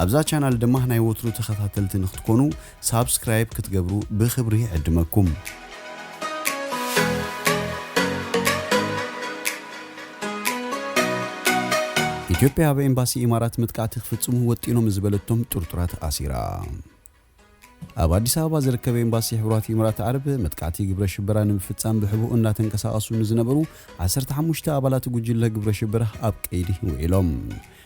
ኣብዛ ቻናል ድማ ናይ ወትሩ ተኸታተልቲ ንክትኮኑ ሳብስክራይብ ክትገብሩ ብኽብሪ ይዕድመኩም። ኢትዮጵያ ኣብ ኤምባሲ ኢማራት መጥቃዕቲ ክፍጽሙ ወጢኖም ዝበለቶም ጥርጡራት ኣሲራ። ኣብ ኣዲስ ኣበባ ዝርከብ ኤምባሲ ሕቡራት ኢማራት ዓረብ መጥቃዕቲ ግብረ ሽበራ ንምፍጻም ብሕቡእ እናተንቀሳቐሱ ንዝነበሩ ዓሰርተ ሓሙሽተ ኣባላት ጉጅለ ግብረ ሽበራ ኣብ ቀይዲ ውዒሎም።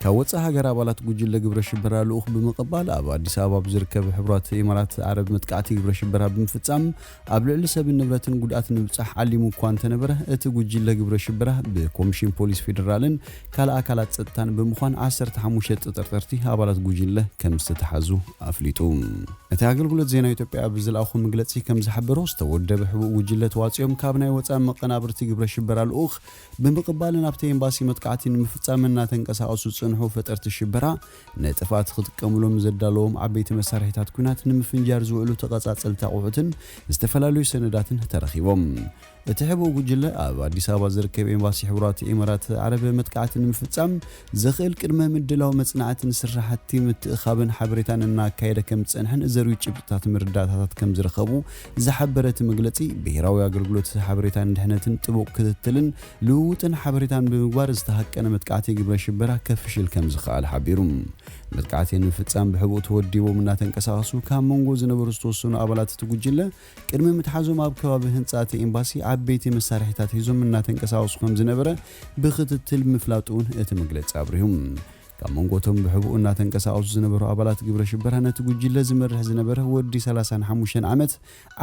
ካብ ወጻኢ ሃገር ኣባላት ጉጅለ ግብረ ሽበራ ልኡኽ ብምቕባል ኣብ ኣዲስ ኣበባ ብዝርከብ ሕቡራት ኢማራት ዓረብ መጥቃዕቲ ግብረ ሽበራ ብምፍጻም ኣብ ልዕሊ ሰብን ንብረትን ጉድኣት ንምብጻሕ ዓሊሙ እኳ እንተነበረ፣ እቲ ጉጅለ ግብረ ሽበራ ብኮሚሽን ፖሊስ ፌደራልን ካልእ ኣካላት ጸጥታን ብምዃን ዓሰርተ ሓሙሽተ ተጠርጠርቲ ኣባላት ጉጅለ ከም ዝተተሓዙ ኣፍሊጡ። እቲ ኣገልግሎት ዜና ኢትዮጵያ ኣብ ዝለኣኾ መግለጺ ከም ዝሓበሮ፣ ዝተወደበ ሕቡእ ጉጅለ ተዋጺኦም ካብ ናይ ወጻኢ መቐናብርቲ ግብረ ሽበራ ልኡኽ ብምቕባልን ኣብቲ ኤምባሲ መጥቃዕቲ ንምፍጻም እናተንቀሳቐሱ ዝጸንሑ ፈጠርቲ ሽበራ ንጥፍኣት ክጥቀምሎም ዘዳለዎም ዓበይቲ መሳርሒታት ኲናት ንምፍንጃር ዝውዕሉ ተቐጻጸልቲ ኣቑሑትን ዝተፈላለዩ ሰነዳትን ተረኺቦም። እቲ ሕቡእ ጉጅለ ኣብ ኣዲስ ኣበባ ዝርከብ ኤምባሲ ሕቡራት ኢማራት ዓረብ መጥቃዕቲ ንምፍጻም ዘኽእል ቅድመ ምድላው መጽናዕትን ስራሕቲ ምትእኻብን ሓበሬታን እናካየደ ከም ዝጸንሐን ዘርእዩ ጭብጥታት መረዳእታታት ከም ዝረኸቡ ዝሓበረ እቲ መግለጺ፣ ብሄራዊ ኣገልግሎት ሓበሬታን ድሕነትን ጥቡቕ ክትትልን ልውውጥን ሓበሬታን ብምግባር ዝተሃቀነ መጥቃዕቲ ግብረ ሽበራ ከፍሽል ከም ዝኸኣል ሓቢሩ። መጥቃዕቲ ንምፍጻም ብሕቡእ ተወዲቦም እናተንቀሳቐሱ ካብ መንጎ ዝነበሩ ዝተወሰኑ ኣባላት እቲ ጉጅለ ቅድሚ ምትሓዞም ኣብ ከባቢ ህንጻ እቲ ኤምባሲ ዓበይቲ መሳርሒታት ሒዞም እናተንቀሳቐሱ ከም ዝነበረ ብክትትል ምፍላጡ እውን እቲ መግለጺ ኣብሪሁ። ካብ መንጎ እቶም ብሕቡእ እናተንቀሳቐሱ ዝነበሩ ኣባላት ግብረ ሽበራ ነቲ ጉጅለ ዝመርሕ ዝነበረ ወዲ ሰላሳን ሓሙሽተን ዓመት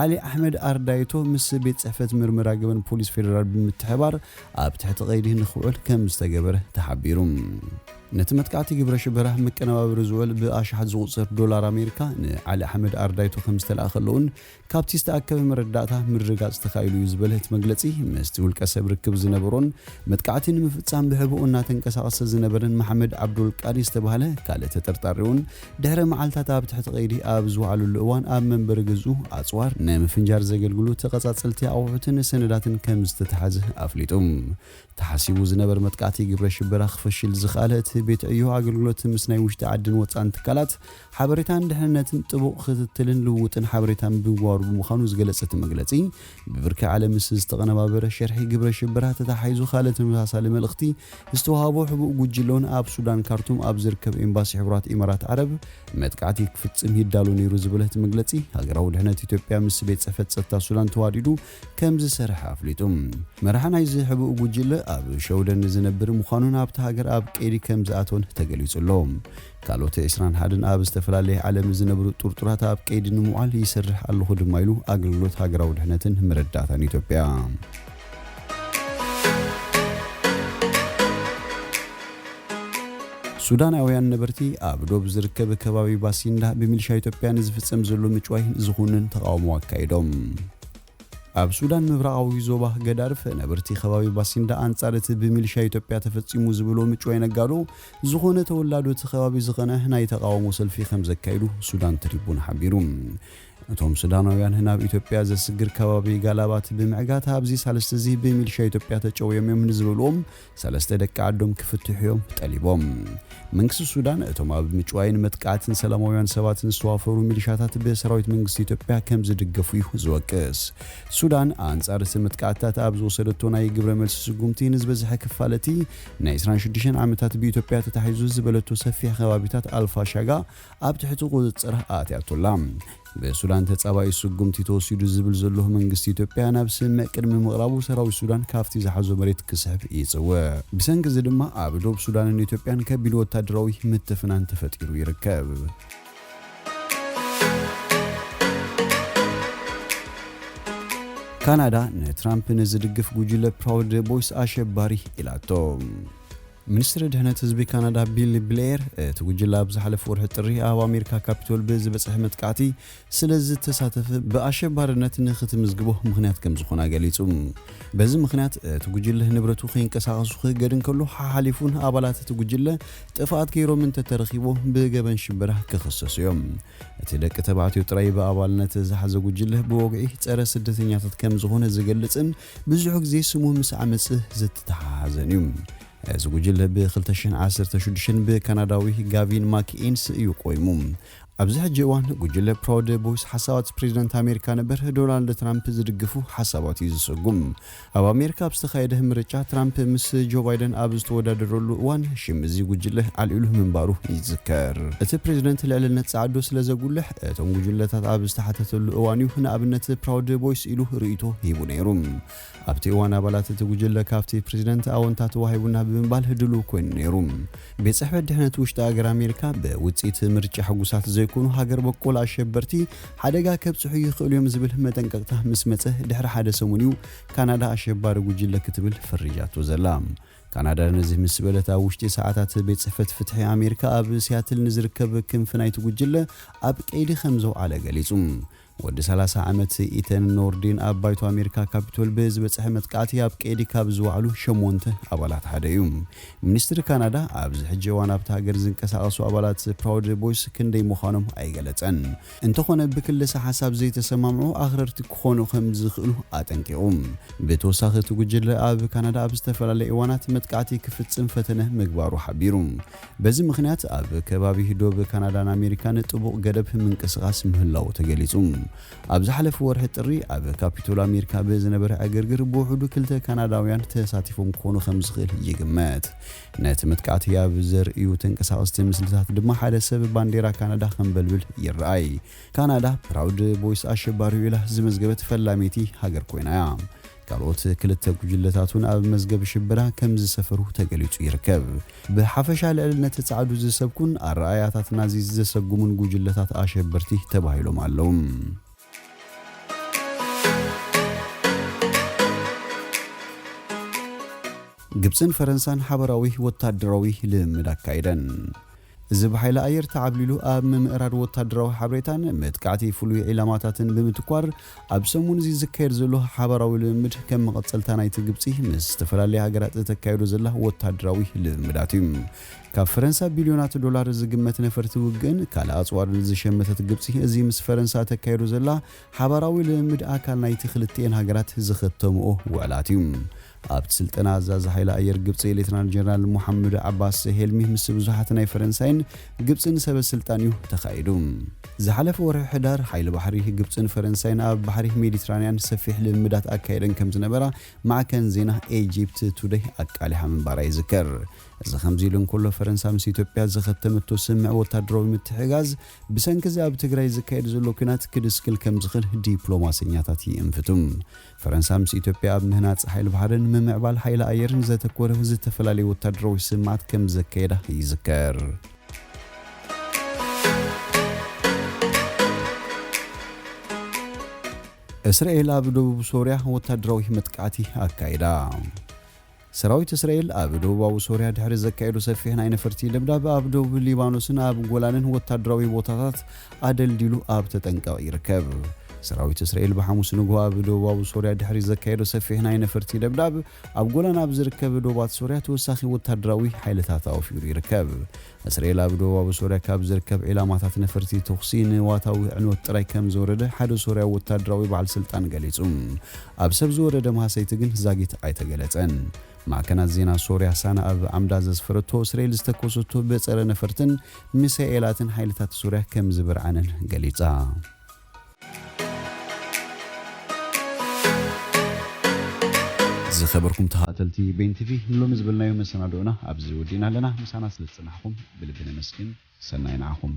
ዓሊ ኣሕመድ ኣርዳይቶ ምስ ቤት ጽሕፈት ምርመራ ገበን ፖሊስ ፌደራል ብምትሕባር ኣብ ትሕቲ ቀይዲ ንክውዕል ከም ዝተገበረ ተሓቢሩ። ነቲ መጥቃዕቲ ግብረ ሽበራ መቀነባበሪ ዝውዕል ብኣሽሓት ዝቑጸር ዶላር ኣሜሪካ ንዓሊ ኣሕመድ ኣርዳይቶ ከም ዝተለኣኸለውን ካብቲ ዝተኣከበ መረዳእታ ምርግጋጽ ተኻኢሉ እዩ ዝበለ እቲ መግለጺ፣ ምስቲ ውልቀ ሰብ ርክብ ዝነበሮን መጥቃዕቲ ንምፍጻም ብሕቡእ እናተንቀሳቐሰ ዝነበረን መሓመድ ዓብዱል ቃዲ ዝተባህለ ካልእ ተጠርጣሪ እውን ድሕሪ መዓልታት ኣብ ትሕቲ ቀይዲ ኣብ ዝወዓለሉ እዋን ኣብ መንበሪ ገዝኡ ኣጽዋር ናይ ምፍንጃር ዘገልግሉ ተቐጻጸልቲ ኣቑሑትን ሰነዳትን ከም ዝተተሓዘ ኣፍሊጡ። ተሓሲቡ ዝነበረ መጥቃዕቲ ግብረ ሽበራ ክፈሽል ዝኸኣለ እቲ ቤት ዕዮ ኣገልግሎት ምስ ናይ ውሽጢ ዓድን ወጻእን ትካላት ሓበሬታን ድሕንነትን ጥቡቕ ክትትልን ልውውጥን ሓበሬታን ብምግባሩ ብምዃኑ ዝገለጸ እቲ መግለጺ፣ ብብርኪ ዓለም ምስ ዝተቐነባበረ ሸርሒ ግብረ ሽበራ ተተሓሒዙ ካልእ ተመሳሳሊ መልእኽቲ ዝተዋህቦ ሕቡእ ጉጅለ እውን ኣብ ሱዳን ካርቱም ኣብ ዝርከብ ኤምባሲ ሕቡራት ኢማራት ዓረብ መጥቃዕቲ ክፍጽም ይዳሎ ነይሩ ዝበለ እቲ መግለጺ፣ ሃገራዊ ድሕነት ኢትዮጵያ ምስ ቤት ጽሕፈት ጸጥታ ሱዳን ተዋዲዱ ከም ዝሰርሐ ኣፍሊጡ። መራሒ ናይዚ ሕቡእ ጉጅለ ኣብ ሸውደን ዝነብር ምዃኑን ኣብቲ ሃገር ኣብ ቀይዲ ከም ዝኣተወን ተገሊጹ ኣሎ። ካልኦት ዕስራን ሓደን ኣብ ዝተፈላለየ ዓለም ዝነብሩ ጥርጡራት ኣብ ቀይዲ ንምውዓል ይሰርሕ ኣለኹ ድማ ኢሉ ኣገልግሎት ሃገራዊ ድሕነትን መረዳእታን ኢትዮጵያ። ሱዳናውያን ነበርቲ ኣብ ዶብ ዝርከብ ከባቢ ባሲንዳ ብሚሊሻ ኢትዮጵያ ንዝፍጸም ዘሎ ምጭዋይ ዝኹንን ተቓውሞ ኣካይዶም። ኣብ ሱዳን ምብራቓዊ ዞባ ገዳርፍ ነበርቲ ከባቢ ባሲንዳ ኣንጻር እቲ ብሚሊሻ ኢትዮጵያ ተፈጺሙ ዝብሎ ምጭዋይ ነጋዶ ዝኾነ ተወላዶ እቲ ከባቢ ዝቐንዐ ናይ ተቓውሞ ሰልፊ ከም ዘካይዱ ሱዳን ትሪቡን ሓቢሩ። እቶም ሱዳናውያን ናብ ኢትዮጵያ ዘስግር ከባቢ ጋላባት ብምዕጋት ኣብዚ ሳልስቲ እዚ ብሚሊሻ ኢትዮጵያ ተጨውዮም እዮም ንዝበልዎም ሰለስተ ደቂ ዓዶም ክፍትሑ እዮም ጠሊቦም። መንግስቲ ሱዳን እቶም ኣብ ምጭዋይን መጥቃዕትን ሰላማውያን ሰባትን ዝተዋፈሩ ሚሊሻታት ብሰራዊት መንግስቲ ኢትዮጵያ ከም ዝድገፉ እዩ ዝወቅስ። ሱዳን ኣንጻር እቲ መጥቃዕትታት ኣብ ዝወሰደቶ ናይ ግብረ መልሲ ስጉምቲ ንዝበዝሐ ክፋል እቲ ናይ ዕስራን ሽዱሽተን ዓመታት ብኢትዮጵያ ተታሒዙ ዝበለቶ ሰፊሕ ከባቢታት ኣልፋሻጋ ኣብ ትሕቲ ቁጽጽር ኣትያቶላ። ብሱዳን ተጻባኢ ስጉምቲ ተወሲዱ ዝብል ዘሎ መንግስቲ ኢትዮጵያ ናብ ስምምዕ ቅድሚ ምቕራቡ ሰራዊት ሱዳን ካብቲ ዝሓዞ መሬት ክስሕብ ይጽውዕ። ብሰንኪ እዚ ድማ ኣብ ዶብ ሱዳንን ኢትዮጵያን ከቢድ ወታደራዊ ምትፍናን ተፈጢሩ ይርከብ። ካናዳ ንትራምፕ ንዝድግፍ ጉጅለ ፕራውድ ቦይስ ኣሸባሪ ኢላቶ። ሚኒስትሪ ድሕነት ህዝቢ ካናዳ ቢል ብሌየር፣ እቲ ጉጅለ ኣብ ዝሓለፈ ወርሒ ጥሪ ኣብ ኣሜሪካ ካፒቶል ብዝበጽሐ መጥቃዕቲ ስለ ዝተሳተፈ ብኣሸባርነት ንክትምዝግቦ ምኽንያት ከም ዝኾነ ገሊጹ። በዚ ምኽንያት እቲ ጉጅለ ንብረቱ ከይንቀሳቐሱ ክህገድ እንከሎ፣ ሓሓሊፉን ኣባላት እቲ ጉጅለ ጥፍኣት ገይሮም እንተተረኺቦ ብገበን ሽበራ ክኽሰሱ እዮም። እቲ ደቂ ተባዕትዮ ጥራይ ብኣባልነት ዝሓዘ ጉጅለ ብወግዒ ጸረ ስደተኛታት ከም ዝኾነ ዝገልጽን ብዙሕ ግዜ ስሙ ምስ ዓመጽ ዝተተሓሓዘን እዩ። እዚ ጉጅለ ብ ክልተ ሽሕን ዓሰርተ ሽዱሽተን ብካናዳዊ ጋቪን ማክኢንስ እዩ ቆይሙ። ኣብዚ ሕጂ እዋን ጉጅለ ፕራውድ ቦይስ ሓሳባት ፕሬዝደንት ኣሜሪካ ነበር ዶናልድ ትራምፕ ዝድግፉ ሓሳባት እዩ ዝሰጉም። ኣብ ኣሜሪካ ኣብ ዝተኻየደ ምርጫ ትራምፕ ምስ ጆ ባይደን ኣብ ዝተወዳደረሉ እዋን ሽም እዚ ጉጅለ ኣልዒሉ ምንባሩ ይዝከር። እቲ ፕሬዝደንት ልዕልነት ጸዓዱ ስለ ዘጉልሕ እቶም ጉጅለታት ኣብ ዝተሓተተሉ እዋን እዩ ንኣብነት ፕራውድ ቦይስ ኢሉ ርእይቶ ሂቡ ነይሩ። ኣብቲ እዋን ኣባላት እቲ ጉጅለ ካብቲ ፕሬዝደንት ኣወንታ ተዋሂቡና ብምባል ድሉው ኮይኑ ነይሩ። ቤት ጽሕፈት ድሕነት ውሽጢ ኣገር ኣሜሪካ ብውጽኢት ምርጫ ሕጉሳት ዘይኮኑ ሃገር በቆል ኣሸበርቲ ሓደጋ ከብጽሑ ይኽእሉ እዮም ዝብል መጠንቀቕታ ምስ መጸ ድሕሪ ሓደ ሰሙን እዩ ካናዳ ኣሸባሪ ጉጅለ ክትብል ፈሪጃቶ ዘላ። ካናዳ ነዚ ምስ በለት ኣብ ውሽጢ ሰዓታት ቤት ጽሕፈት ፍትሒ ኣሜሪካ ኣብ ሲያትል ንዝርከብ ክንፊ ናይቲ ጉጅለ ኣብ ቀይዲ ከም ዘውዓለ ገሊጹ። ወዲ ሰላሳ ዓመት ኢተን ኖርዲን ኣብ ባይቶ ኣሜሪካ ካፒቶል ብዝበጽሐ መጥቃዕቲ ኣብ ቀይዲ ካብ ዝወዓሉ ሸሞንተ ኣባላት ሓደ እዩ። ሚኒስትሪ ካናዳ ኣብዚ ሕጂ እዋን ኣብታ ሃገር ዝንቀሳቐሱ ኣባላት ፕራውድ ቦይስ ክንደይ ምዃኖም ኣይገለጸን። እንተኾነ ብክልሰ ሓሳብ ዘይተሰማምዑ ኣኽረርቲ ክኾኑ ከም ዝኽእሉ ኣጠንቂቑ። ብተወሳኺ እቲ ጉጅለ ኣብ ካናዳ ኣብ ዝተፈላለየ እዋናት መጥቃዕቲ ክፍጽም ፈተነ ምግባሩ ሓቢሩ። በዚ ምኽንያት ኣብ ከባቢ ዶብ ካናዳን ኣሜሪካን ጥቡቕ ገደብ ምንቅስቓስ ምህላው ተገሊጹ። ኣብ ዝሓለፈ ወርሒ ጥሪ ኣብ ካፒቶል ኣሜሪካ ብዝነበረ ዕግርግር ብውሕዱ ክልተ ካናዳውያን ተሳቲፎም ክኾኑ ከም ዝኽእል ይግመት። ነቲ መጥቃዕቲ ኣብ ዘርእዩ ተንቀሳቐስቲ ምስልታት ድማ ሓደ ሰብ ባንዴራ ካናዳ ከንበልብል ይረኣይ። ካናዳ ፕራውድ ቦይስ ኣሸባሪ ኢላ ዝመዝገበት ፈላመይቲ ሃገር ኮይና እያ። ካልኦት ክልተ ጉጅለታት እውን ኣብ መዝገብ ሽበራ ከም ዝሰፈሩ ተገሊጹ ይርከብ። ብሓፈሻ ልዕልነት ጸዓዱ ዝሰብኩን ኣረኣያታት ናዚ ዘሰጉሙን ጉጅለታት ኣሸበርቲ ተባሂሎም ኣለዉ። ግብጽን ፈረንሳን ሓበራዊ ወታደራዊ ልምምድ ኣካይደን። እዚ ብሓይሊ ኣየር ተዓብሊሉ ኣብ ምምእራድ ወታደራዊ ሓበሬታን መጥቃዕቲ ፍሉይ ዒላማታትን ብምትኳር ኣብ ሰሙን እዚ ዝካየድ ዘሎ ሓበራዊ ልምምድ ከም መቐጸልታ ናይቲ ግብጺ ምስ ዝተፈላለያ ሃገራት እተካየዶ ዘላ ወታደራዊ ልምምዳት እዩ። ካብ ፈረንሳ ቢልዮናት ዶላር ዝግመት ነፈርቲ ውግእን ካልእ ኣጽዋርን ዝሸመተት ግብጺ እዚ ምስ ፈረንሳ እተካየዶ ዘላ ሓበራዊ ልምምድ ኣካል ናይቲ ክልቲኤን ሃገራት ዝኸተምኦ ውዕላት እዩ። ኣብቲ ስልጠና ኣዛዚ ሓይሊ ኣየር ግብጺ ሌተናል ጀነራል ሙሓመድ ዓባስ ሄልሚ ምስ ብዙሓት ናይ ፈረንሳይን ግብጽን ሰበ ስልጣን እዩ ተኻይዱ። ዝሓለፈ ወርሒ ሕዳር ሓይሊ ባሕሪ ግብጽን ፈረንሳይን ኣብ ባሕሪ ሜዲትራንያን ሰፊሕ ልምምዳት ኣካየደን ከም ዝነበራ ማዕከን ዜና ኤጂፕት ቱደይ ኣቃሊሓ ምንባራ ይዝከር። እዚ ከምዚ ኢሉ እንከሎ ፈረንሳ ምስ ኢትዮጵያ ዝኸተመቶ ስምዕ ወታደራዊ ምትሕጋዝ ብሰንኪ እዚ ኣብ ትግራይ ዝካየድ ዘሎ ኲናት ክድስክል ከም ዝኽእል ዲፕሎማሰኛታት ይእንፍቱ። ፈረንሳ ምስ ኢትዮጵያ ኣብ ምህናጽ ሓይሊ ባሕርን ምምዕባል ሓይሊ ኣየርን ዘተኮረ ዝተፈላለዩ ወታደራዊ ስምማዓት ከም ዘካየዳ ይዝከር። እስራኤል ኣብ ደቡብ ሶርያ ወታደራዊ መጥቃዕቲ ኣካይዳ። ሰራዊት እስራኤል ኣብ ደቡባዊ ሶርያ ድሕሪ ዘካየዶ ሰፊሕ ናይ ነፈርቲ ደብዳብ ኣብ ደቡብ ሊባኖስን ኣብ ጎላንን ወታደራዊ ቦታታት ኣደልዲሉ ኣብ ተጠንቀቕ ይርከብ። ሰራዊት እስራኤል ብሓሙስ ንግሆ ኣብ ደቡባዊ ሶርያ ድሕሪ ዘካየዶ ሰፊሕ ናይ ነፈርቲ ደብዳብ ኣብ ጎላን ኣብ ዝርከብ ዶባት ሶርያ ተወሳኺ ወታደራዊ ሓይልታት ኣውፊሩ ይርከብ። እስራኤል ኣብ ደቡባዊ ሶርያ ካብ ዝርከብ ዒላማታት ነፈርቲ ተኹሲ ንዋታዊ ዕንወት ጥራይ ከም ዝወረደ ሓደ ሶርያዊ ወታደራዊ በዓል ስልጣን ገሊጹ። ኣብ ሰብ ዝወረደ ማህሰይቲ ግን ዛጊት ኣይተገለጸን። ማዕከናት ዜና ሶርያ ሳና ኣብ ዓምዳ ዘስፈረቶ እስራኤል ዝተኮሰቶ ብጸረ ነፈርትን ሚሳኤላትን ሓይልታት ሶርያ ከም ዝብርዓነን ገሊጻ። ዝኸበርኩም ተኸታተልቲ ቤን ቲቪ ንሎሚ ዝበልናዮ መሰናዶና ኣብዚ ወዲእና ኣለና። ምሳና ስለ ዝጸናሕኩም ብልቢ ነመስግን። ሰናይ ንዓኹም።